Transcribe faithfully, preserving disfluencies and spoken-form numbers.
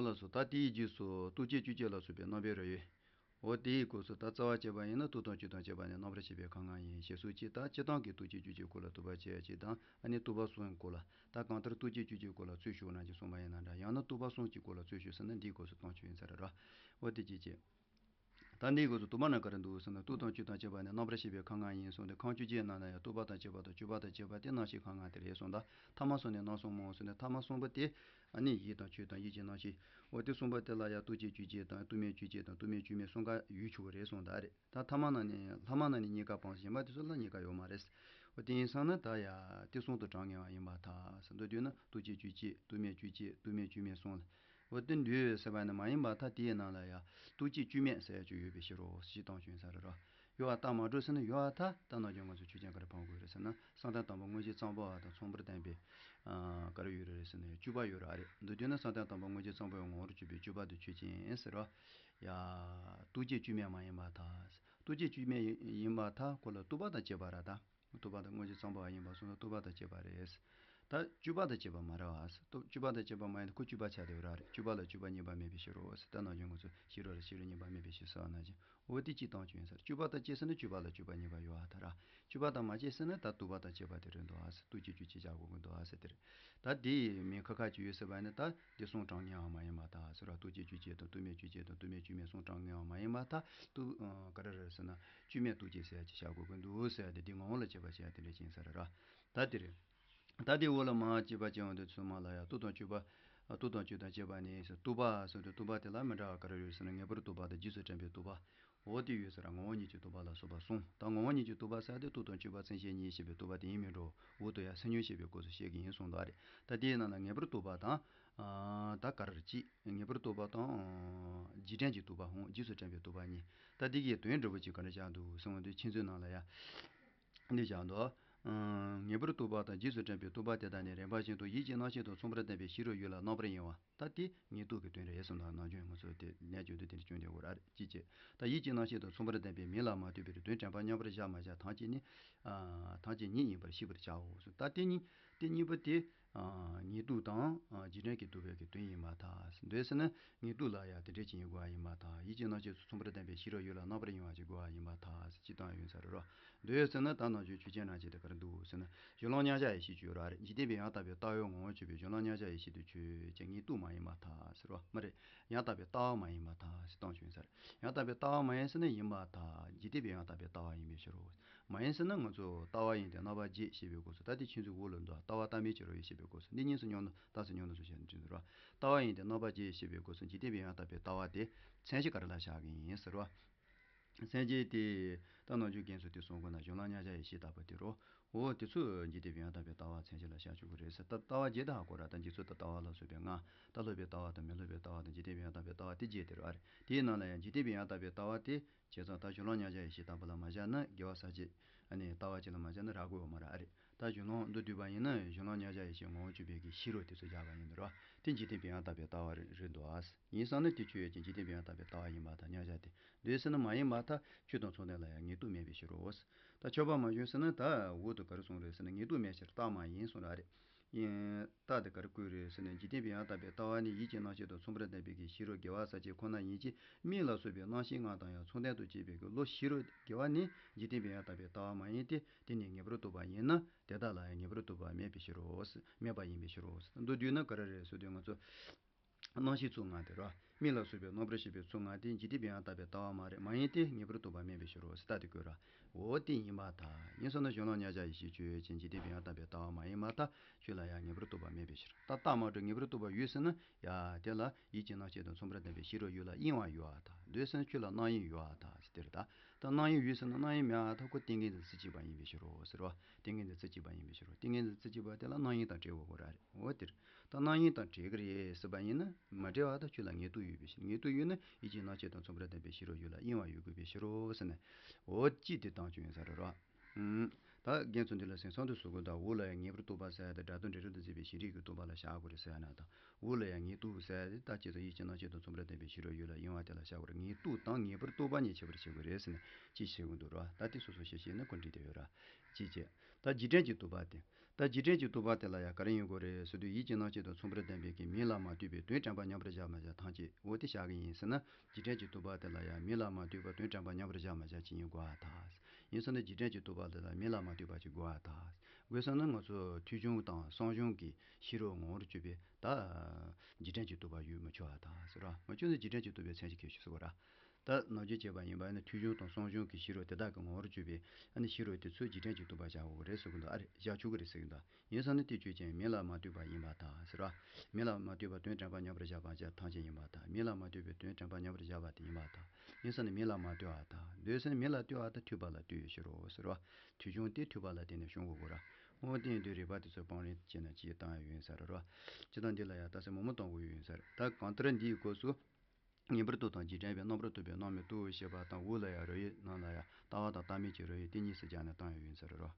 ལ་སོགས། ད་དེའི་རྗེས་སུ་ལྟོ་འབྱེད་བཅུ་འབྱེད་ལ་སོགས་པའི་རྣམ་པའི་རོ་ཡོད། འོ་དེའི་སྐབས་སུ་ད་རྩ་བ་བྱས་པ་ཡིན་ན་ལྟོ་དང་བཅུད་དང་བཅས་པ་ནི་རྣམ་པར་ཤེས་པའི་ཁམས་ལྔ་ཡིན་ཞེས་སོགས་ཀྱིས། ད་སྤྱིར་བཏང་གི་ལྟོ་འབྱེད་བཅུ་འབྱེད་སྐོར་ལ་ལྟོ་ཕར་བྱས་ཅིག་དང་། ཨ་ནི་ལྟོ་ཕར་གསུམ་སྐོར་ལ། ད་གང་ལྟར་ལྟོ་འབྱེད་བཅུ་འབྱེད་སྐོར་ལ་ཚུལ་ཞུགས་ན་ཅིག་གསུངས་པ་ཡིན་ན་འདྲ། ཡང་ན་ལྟོ་ཕར་གསུམ་གྱི་སྐོར་ལ་ཚུལ་ཞུགས་ཟེར་ན་འདིའི་སྐབས་སུ་སྟོང་ཆོས་ཡིན་ས་རེད་ར། འོ་དེ་ཅི་བྱེད། ད་འདིའི་སྐབས་སུ་དུ་མ་ན་ག་རེ་འདུག་ཟེར་ན། ལྟོ་དང་བཅུད་དང་བཅས་པ་ནི་རྣམ་པར་ཤེས་པའི་ཁམས་ལྔ་ཡིན་གསུངས་ཏེ། ཁམས་བཅོ་བརྒྱད་ནང་ན་ཡང་ལྟོ་ཕར་དང་བཅས་པ་དང་བཅུད་ཕར་དང་བཅས་པ་དེ་རྣམ་ཤེས་ཁམས་ལྔ་དེ་རེད་གསུངས། ད་ཐ་མ་གསུམ་ནི་རྣམ་གསུམ་མོ་ཟེར་ནས། ཐ་མ་གསུམ་པོ་དེ་ཨ་ནི་ཡིད་དང་ཆོས་དང་ཡིད་ཀྱི་རྣམ་ཤེས། འོ་དེ་གསུམ་པོ་དེ་ལ་ཡང་ལྟོ་འབྱེད་བཅུ་འབྱེད་དང་ལྟོ་མེད་བཅུ་འབྱེད་དང་ལྟོ་མེད་བཅུད་མེད་གསུམ་ཀ་ཡོད་ཆོག་གི་རེད་གསུངས། ད་རེད། ད་ཐ་མ་ན་ནི་ལྷག་མ་ན་ནི་གཉིས་ཀ་སྤངས་ཟིན་པ་དེ་ཚོ་ལ་གཉིས་ཀ་ཡོད་མ་རེད། འོ་དེ་ཡིན་ཙང་ན་ད་ཡ་དེ་གསུམ་དུ་གྲངས་ངེས་པ་ཡིན་པར་ཐལ་ཟེར། མདོར་བསྡུས་ན་ལྟོ་འབྱེད་བཅུ་འབྱེད་ལྟོ་མེད་བཅུ་འབྱེད་ལྟོ་མེད་བཅུད་མེད་གསུམ་ལ། འོ་དེ་འདུས་ཟེར་བ་ནི་མ་ཡིན་པར་ཐལ། དེའི་ནང་ལ་ཡ་ལྟོ་འབྱེད་བཅུད་མེད་ཟེར་ཡ་ཅིག་ཡོད་པའི་ཕྱིར་རོ་ཞེས་སྟོང་ཆོས་ཡིན་ས་རེད་རོ། ཡོད་པར་ཐལ་མ་འགྲོ་ཟེར་ན་ཡོད་པར་ཐལ། ད་ནམ་རྒྱུན་ང་ཚོ་ཆོས་ཅན་ག་རེ་འཕངས་དགོས་རེད་ཟེར་ན། བསམ་གཏན་དང་པོ་དངོས་གཞི་ཙམ་པ་བ་དང་མཚུངས་པར་ལྡན་པའི་ཨ་ག་རེ་ཡོད་རེད་ཟེར་ན་ཡང་བཅུ་པ་ཡོད་རེད་རེད། མདོར་བསྡུས་ན་བསམ་གཏན་དང་པོ་དངོས་གཞི་ཙམ་པ་བའི་ངོ་བོར་གྱུར་པའི་བཅུ་པ་དེ་ཆོས་ཅན་ཟེར་རོ། ཡ། ལྟོ་འབྱེད་བཅུད་མེད་མ་ཡིན་པར་ཐལ། ལྟོ་འབྱེད་བཅུད་མེད་ཡིན་པར་ཐལ། ཁོ་ལ་ལྟོ་ཕར་དང་བཅས་པ་ར། ད་ལྟོ་ཕར་དང་དངོས་གཞི་ཙམ་པ་བ་ཡིན་པ་སོང་ན་ལྟོ་ཕར་དང་བཅས་པ་རེད། ད་བཅུ་པ་དང་བཅས་པ་མ་རེད་བ། ལྟོ་བཅུ་པ་དང་བཅས་པ་མ་ཡིན་ན་ཁོ་བཅུ་པ་ཆགས་བསྡད་ཡོད་ར་རེད། བཅུ་པ་ལ་བཅུ་པ་གཉིས་པ་མེད་པའི་ཕྱིར་རོ་ཟེར། ད་ནམ་རྒྱུན་ང་ཚོ་ཕྱི་རོལ་ལ་ཕྱི་རོལ་གཉིས་པ་མེད་པའི་ཕྱིར་ཟེར་བ་ནང་བཞིན། འོ་དེ་གཅིག་སྟོང་ཆོས་ཡིན་ས་རེད། བཅུ་པ་དང་བཅས་ཟེར་ན་བཅུ་པ་ལ་བཅུ་པ་གཉིས་པ་ཡོད་པར་ཐལ་ར། བཅུ་པ་དང་མ་བཅས་ཟེར་ན་ད་ལྟོ་ཕར་དང་བཅས་པ་དེ་རེད་འདུག་ཨ་ཟེར། ལྟོ་འབྱེད་བཅུ་འབྱེད་བྱ་དགོས་ཀྱི་འདུག་ཨ་ཟེར་དེ་རེད། ད་དེའི་མིང་ཁ་ཁ་ཅིག་ཡོད་ཟེར་བ་ནི་ད་དེ་གསུམ་གྲངས་ངེས་པ་མ་ཡིན་པར་ཐལ་ཟེར་བ། ལྟོ་འབྱེད་བཅུ་འབྱེད་དང་ལྟོ་མེད་བཅུ་འབྱེད་དང་ལྟོ་མེད་བཅུད་མེད་གསུམ་གྲངས་ངེས་པ་མ་ཡིན་པར་ཐལ། ལྟོ་ཨ་ག་རེ་རེད་ཟེར་ན་བཅུད་མེད་ལྟོ་འབྱེད་ཟེར་ཡ་ཅིག་བྱ་དགོས་ཀྱི་འདུག་ཟེར་ཡ་དེ་དེའི་ངོ་བོ་ལ་དཔྱད་པ་བྱེད་ཡ་དེ་འདྲ་ཅིག་ཡིན་ས་རེད་ར། ད་དེ་རེད། ད་དེའི་འོག་ལ་མར་དཔྱད་པ་བྱེད་ཡོང་དུས་ཚང་མ་ལ་ཡ་ལྟོ་དང་བཅུད་པ། ལྟོ་དང་བཅུད་དང་བཅས་པ་ནི་ཟེར། ལྟོ་ཕར་ཟེར་དུས་ལྟོ་ཕར་དེ་ལ་མི་འདྲ་བ་ག་རེ་ཡོད་ཟེར་ན་ངེས་པར་ལྟོ་ཕར་དང་རྗེས་སུ་དྲན་པའི་ལྟོ་ཕར། འོ་དེ་ཡོད་ས་ར། ངོ་བོ་ཉིད་ཀྱི་ལྟོ་ཕར་ལ་སོགས་པ་གསུམ། ད་ངོ་བོ་ཉིད་ཀྱི་ལྟོ་ཕར་ཟེར་དེ་ལྟོ་དང་བཅུད་པ་མཚན་གཞི་གཉིས་ཞེས་པའི་ལྟོ་ཕར་དེ་ཡིན་མིན་འགྲོ། འོ་དེ་ཡང་སེམས་མྱོང་ཞེས་པའི་སྐབས་སུ་བཤད་ཀྱི་ཡིན་གསུངས་འདུག་ཨ་རེད། ད་དེའི་ནང་ལ་ངེས་པར་ལྟོ་ཕར་དང་། ཨ་ད་ག་རེ་གཅིག་ངེས་པར་ལྟོ་ཕར་དང་། ཨ་རྗེས་དྲན་གྱི་ལྟོ་ཕར་འོང་། རྗེས་སུ་དྲན་པའི་ལྟོ་ཕར་གཉིས། ད་དེ་གའི་དོན་འདྲ་པོ་ཅིག་ག་འདྲ་བཞག་འདུག་གསུངས་དུས་ཁྱེད་ཚོའི་ནང་ལ་ཡ། འདི་བཞག་འདུག་ཨ་ངེས་པར་ལྟོ་ཕར་དང་རྗེས་སུ་དྲན་པའི་ལྟོ་ཕར་དེ་དག་ནི་རིམ་པ་བཞིན་དུ་ཡིད་ཀྱི་རྣམ་ཤེས་དང་མཚུངས་པར་ལྡན་པའི་ཕྱི་རོལ་ཡུལ་ལ་རྣམ་པར་གཡེང་བ། ད་དེ་ངེས་ལྟོ་གི་དོན་རེད་གསུངས་དང་། ནམ་རྒྱུན་ང་ཚོ་དེ་ལན་རྒྱུན་དུ་དེ་འདྲ་བྱུང་བསྡད་ཡོད་རེད། ཅི་བྱེད། ད་ཡིད་ཀྱི་རྣམ་ཤེས་དང་མཚུངས་པར་ལྡན་པའི་མིང་ལ་མ་ལྟོས་པའི་དོན་དྲན་པ་མཉམ་པར་བཞག་མ་བཞག་ཐམས་ཅད་ནི། ཨ་ཐམས་ཅད་ཉིད་ཡིན་པར་ཤེས་པར་བྱའོ་གསུངས། ད་དེ་གཉིས་དེ་གཉིས་པོ་དེ། ཨ་ངེས་ལྟོ་དང་། ཨ་རྗེས་དྲན་གྱི་ལྟོ་ཕར་གྱི་དོན་ཡིན་པར་ཐལ། འདོད་ཟེར་ན་ངེས་ལྟོ་ལ་ཡང་དེ་འདྲ་ཅིག་ཡིན་དགོས་པ་ཡིན་པར་ཐལ། ཡིད་ཀྱི་རྣམ་ཤེས་སུ་མཚུངས་པར་ལྡན་པའི་ཕྱི་རོལ་ཡུལ་ལ་རྣམ་པར་གཡེང་བ་ཅིག་དགོས་པ་ཡིན་པར་ཐལ་ཟེར་སྤྱིར་བཏང་ཡོད་ས་རེད་རོ། འདོད་ཟེར་ན་ད་ནང་བཞིན་ཆོས་ཅན་རང་བཞིན་དེ་ག་རེ་འདུག་ཟེར་ན། གཞན་ལུགས་མཉམ་གཞག་ཡེ་ཤེས་ཆོས་ར་རེད། འཇིག་རྟེན་པའི་ཡང་དག་པའི་ལྟ་བའི་ངོ་བོར་གྱུར་པའི་གཞན་ལུགས་མཉམ་གཞག་ཡེ་ཤེས་དེ་ཆོས་ཅན་ངེས་ལྟོ་མ་ཡིན་པར་ཐལ་ཟེར་བ་མ་རེད། ཡང་དག་པའི་ལྟ་བ་མ་ཡིན་པར་ཐལ་ཟེར་སྟོང་ཆོས་ཡིན་ས་རེད། ཡང་དག་པའི་ལྟ་བ་མ་ཡིན་ཟེར་ན་ཡིན་པར་ཐལ། འཇིག་རྟེན་པའི་ཡང་དག་པའི་ལྟ་བ་ཡིན་པའི་ཕྱིར་རོ། མ་ཡིན་ཟེར་ན་ང་ཚོ་ལྟ་བ་ཡིན་ཏེ་རྣམ་པར་འབྱེད་ཞེས་པའི་སྐབས་སུ། ད་དེ་ཁྱེད་ཚོའི་འོག་ལ་འདུག་ལྟ་བ་ལྟ་མིན་ཕྱི་རོལ་ཡུལ་ཞེས་པའི་སྐབས་སུ། འདི་གཉིས་སུ་མཉམ་དུ་རྟགས་སུ་མཉམ་དུ་སོ་བྱས་ནས་འབྲི་འདུག་ར། ལྟ་བ་ཡིན་ཏེ་རྣམ་པར་འབྱེད་ཞེས་པའི་སྐབས་སུ་འཇིག་རྟེན་པའི་ཡང་དག་པའི་ལྟ་བ་དེ་མཚན་གཞི་ག་རེ་ལ་བཞག་གི་ཡིན་ཟེར་བ། མཚན་གཞི་དེ་ད་ནང་བཞིན་རྒན་ཚོས་དེ་གསུང་དགོས་ན་གཞན་ལུགས་མཉམ་གཞག་ཡེ་ཤེས་ལྟ་བུ་དེ་རོ། འོ་དེ་ཚོ་འཇིག་རྟེན་པའི་ཡང་དག་པའི་ལྟ་བ་མཚན་གཞི་ལ་བཞག་ཆོག་གི་རེད་ཟེར། ད་ལྟ་བ་བརྒྱད་དེ་ཧ་གོ་ར། ད་འཇིག་ཚོགས་དང་ལྟ་བ་ལ་སོགས་པའི་ལྔ། ད་སློབ་པའི་ལྟ་བ་དང་མི་སློབ་པའི་ལྟ་བ་དང་འཇིག་རྟེན་པའི་ཡང་དག་པའི་ལྟ་བ་དེ་བརྒྱད་དེ་རེད་ཨ་རེད། དེའི་ནང་ལ་ཡང་འཇིག་རྟེན་པའི་ཡང་དག་པའི་ལྟ་བ་དེ་བྱས་ཙང་ད་གཞན་ལུགས་མཉམ་གཞག་ཡེ་ཤེས་ལྟ་བུ་ལ་མ་བཞག་ན། དགེ་བ་ཟག་བཅས་ཨ་ནི་ལྟ་བ་ཅིག་ལ་མ་བཞག་ན་རག་གི་ཡོད་མ་རེད་ཨ་རེད། ད་གཞན་ལུགས་མདོར་བསྡུས་པ་ཡིན་ན་གཞན་ལུགས་མཉམ་གཞག་ཡེ་ཤེས་ངོ་བོར་གྱུར་པའི་གི་ཕྱི་རོལ་དེ་ཚོ་བཞག་པ་ཡིན་ནོ་ར། དེ་འཇིག་རྟེན་པའི་ཡང་དག་པའི་ལྟ་བ་རེད་འདུག་ཨ། ཡིན་ཙང་ན་དེ་ཆོས་ཅན་འཇིག་རྟེན་པའི་ཡང་དག་པའི་ལྟ་བ་ཡིན་པར་ཐལ། མཉམ་གཞག་དེ་འདོད་ཟེར་ན་མ་ཡིན་པར་ཐལ། ཆོས་དང་མཚུངས་ལྡན་ལ་ཡང་ངེས་ལྟོ་མེད་པའི་ཕྱིར་རོ། ད་ཆོས་པ་མ་བྱུང་ཟེར་ན་ད་འོག་ཏུ་ག་རེ་གསུངས་རེད་ཟེར་ན། ངེས་ལྟོ་མེད་ཕྱིར་རྟགས་མ་ཡིན་གསུངས་ར་རེད། ཡིན། རྟགས་དེ་ག་རེ་བཀོད་རེད་ཟེར་ན། འཇིག་རྟེན་པའི་ཡང་དག་པའི་ལྟ་བ་ནི་ཡིད་ཀྱི་རྣམ་ཤེས་དང་མཚུངས་པར་ལྡན་པའི་གི་ཕྱི་རོལ་དགེ་བ་ཟག་བཅས་ཁོ་ན་ཡིན་གྱི། མིག་ལ་སོགས་པའི་རྣམ་ཤེས་ལྔ་དང་ཡང་མཚུངས་ལྡན་དུ་བྱེད་པའི་གི་བློ་ཕྱི་རོལ་དགེ་བ་ནི་འཇིག་རྟེན་པའི་ཡང་དག་པའི་ལྟ་བ་མ་ཡིན་ཏེ། དེ་ནི་ངེས་པར་རྟོགས་པ་ཡིན་ན་དེ་དག་ལ་ཡང་ངེས་པར་རྟོགས་པ་མེད་པའི་ཕྱིར་རོ། མེད་པ་ཡིན་པའི་ཕྱིར་རོ། མདོར་བསྡུས་ན་ག་རེ་རེད་ཟེར་དུས་ང་ཚོ་རྣམ་ཤེས་ཚུལ་ལྔ་དེ་རོ། མིག་ལ་སོགས་པའི་རྣམ་པར་ཤེས་པའི་ཚུལ་ལྔ་དེ་འཇིག་རྟེན་པའི་ཡང་དག་པའི་ལྟ་བ་མ་རེད། མ་ཡིན་ཏེ་ངེས་པར་རྟོགས་པ་མེད་པའི་ཕྱིར་རོ་ཟེར། རྟགས་དེ་བཀོད་ར། འོ་དེ་ཡིན་པར་ཐལ། ཡིན་ཙང་ན་གཞན་ལུགས་མཉམ་གཞག་ཡེ་ཤེས་ཆོས་ཅན་འཇིག་རྟེན་པའི་ཡང་དག་པའི་ལྟ་བ་མ་ཡིན་པར་ཐལ། ཁྱོད་ལ་ཡང་ངེས་པར་རྟོགས་པ་མེད་པའི་ཕྱིར། ད་རྟགས་མ་གྲུབ་ངེས་པར་རྟོགས་པ་ཡོད་ཟེར་ན། ཡ་དེ་ལ་ཡིད་ཀྱི་རྣམ་ཤེས་དང་མཚུངས་པར་ལྡན་པའི་ཕྱི་རོལ་ཡུལ་ལ་གཡེང་བ་ཡོད་པར་ཐལ། འདོད་ཟེར་ན་ཁྱོད་ལ་སྣང་གཡེང་ཡོད་པར་ཐལ་ཟེར་དེ་རེད། ད་ད་སྣང་གཡེང་ཡོད་ཟེར་ན་སྣང་གཡེང་མེད་པར་ཐལ། ཁོ་ཏིང་ངེ་འཛིན་རྩེ་གཅིག་པ་ཡིན་པའི་ཕྱིར་རོ་ཟེར་བ། ཏིང་ངེ་འཛིན་རྩེ་གཅིག་པ་ཡིན་པའི་ཕྱིར་རོ། ཏིང་ངེ་འཛིན་རྩེ་གཅིག་པ་དེ་ལ་སྣང་གཡེང་དང་བྲལ་དགོས་ར་རེད། འོ་དེར། ད་སྣང་གཡེང་དང་བྲལ་གི་རེད་ཟེར་བ་ཡིན་ན། མ་བྲལ་བ་དང་ཁྱོད་ལ་ངེས་ལྟོ་ཡོད་པའི་ཕྱིར། ངེས་ལྟོ་ཡོད་ན་ཡིད་ཀྱི་རྣམ་ཤེས་དང་མཚུངས་པར་ལྡན་པའི་ཕྱི་རོལ་ཡུལ་ལ་གཡེང་བ་ཡོད་དགོས་པའི་ཕྱིར་རོ་ཟེར་ནས། འོ་ཅི་དེ་སྟོང་ཆོས་ཡིན་ས་རེད་རོ། ཨུམ། ད་རྒན་ཚོ་འདི་ལ་སེམས་ཚང་དུ་བཟོ་དགོས། ད་འོག་ལ་ཡང་ངེས་པར་རྟོགས་པ་ཟེར་ཡ་དེ་སྒྲ་དོན་འབྲས་རབ་ཏུ་འཛིན་པའི་ཤེས་རིག་གི་རྟོག་པ་ལ་བཞག་དགོས་རེད་ཟེར་ཡ་ན་དང་། འོག་ལ་ཡང་ངེས་ལྟོ་ཟེར་ཡ་དེ་ད་ཅི་ཙམ་ཡིད་ཀྱི་རྣམ་ཤེས་དང་མཚུངས་པར་ལྡན་པའི་ཕྱི་རོལ་ཡུལ་ལ་གཡེང་བ་དེ་ལ་བཞག་དགོས་རེད། ངེས་ལྟོ་དང་ངེས་པར་རྟོགས་པ་གཉིས་ཁྱད་པར་ཕྱེ་དགོས་རེད་ཟེར་ནས་ཅི་བཤད་དགོས་འདུག་ར། ད་དེ་སོ་སོ་ཤེས་ཤེས་ན་གོ་འགྲིག་བསྡད་ཡོད་ར། ཅི་བྱེད། ད་རྗེས་དྲན་གྱི་རྟོག་པ་དེ། ད་ ད་རྗེས་དྲན་གྱི་རྟོག་པ་དེ་ལ་ཡང་ག་རེ་ཡིན་དགོས་རེད་ཟེར་དུས། ཡིད་ཀྱི་སྣང་བཅས་དང་མཚུངས་པར་ལྡན་པའི་གི་མིང་ལ་མ་ལྟོས་པའི་དོན་དྲན་པ་མཉམ་པར་བཞག་མ་བཞག་ཐམས་ཅད་འོ་དེ་བཞག་གི་ཡིན་ཟེར་ན། རྗེས་དྲན་གྱི་རྟོག་པ་དེ་ལ་ཡང་མིང་ལ་མ་ལྟོས་པར་དོན་དྲན་པ་མཉམ་པར་བཞག་མ་བཞག་ཅིག་ཡིན་དགོས་པར་ཐལ། ཡིན་ཟེར་ན་རྗེས་དྲན་གྱི་རྟོག་པ་དེ་ལ་མིང་ལ་མ་ལྟོས་པ་ཅིག་དགོས་པར་ཐལ། དགོས་ཟེར་ན་ང་ཚོ་ཐོས་བྱུང་དང་གསུང་བྱུང་གི་ཤེས་རབ་ངོ་བོར་གྱུར་པའི་ད་རྗེས་དྲན་གྱི་རྟོག་པ་ཡོད་མི་ཆོག་པར་ཐལ་ཟེར་བ། མ་བྱུང་ན་རྗེས་དྲན་གྱི་རྟོག་པའི་མཚན་གཞི་གལ་ཆེ་ཟེར་བ་ར། ད་ནམ་རྒྱུན་བྱས་པ་ཡིན་པ་ཡིན་ན་ཐོས་བྱུང་དང་གསུང་བྱུང་གི་ཤེས་རབ་དེ་དག་གི་ངོ་བོར་གྱུར་པའི་ཨ་ནི་ཤེས་རབ་དེ་ཚོ་རྗེས་དྲན་གྱི་རྟོག་པ་བཞག་དགོས་རེད་ཟེར་གི་འདུག་ཨ་རེད། བཞག་ཆོག་གི་རེད་ཟེར་གི་འདུག་ཡིན་ཟེར་ན་དེ་ཆོས་ཅན། མིང་ལ་མ་ལྟོས་པ་ཡིན་པར་ཐལ་ཟེར་བ། མིང་ལ་མ་ལྟོས་པ་དོན་དྲན་པ་མཉམ་པར་བཞག་པ་བཞག་ཐམས་ཅད་ཡིན་པར་ཐལ། མིང་ལ་མ་ལྟོས་པའི་དོན་དྲན་པ་མཉམ་པར་བཞག་པ་དེ་ཡིན་པར་ཐལ། ཡིན་ཟེར་ན་མིང་ལ་མ་ལྟོས་པར་ཐལ། འདོད་ཟེར་ན་མིང་ལ་ལྟོས་པར་ཐལ། ཐོས་པ་ལ་ལྟོས་པའི་ཕྱིར་རོ་ཟེར་བ། ཐོས་བྱུང་དེ་ཐོས་པ་ལ་བརྟེན་ནས་བྱུང་དགོས་གོ་ར། འོ་དེ་ཡིན་དུས་རིགས་པ་དེ་ཚོ་སྤང་རེས་བྱས་ན་ཅིག་བཏང་ཡ་ཡོད་ས་རེད་རོ། སྤྱིར་བཏང་འདི་ལ་ཡང་རྟགས་གསལ་མང་མང་གཏོང་དགོས་ཡོད་ས་རེད། ད་གང་ལྟར་འདིའི་སྐབས་སུ་ངེས་པར་དུ་དང་རྗེས་དྲན་པའི་རྣམ་པར་རྟོག་པའི་རྣམ་སྨིན་རྟོགས་པའི་ཤེས་པ་དང་། འོག་ལ་ཡང་རོ་ཡི་ནང་ལ་ཡང་ལྟ་བ་དང་ལྟ་མིན་གྱི་རོ་ཡི་དེ་གཉིས་སུ་སྦྱར་ནས་བཏང་ཡོད་ཡིན་ས་རེད་རོ།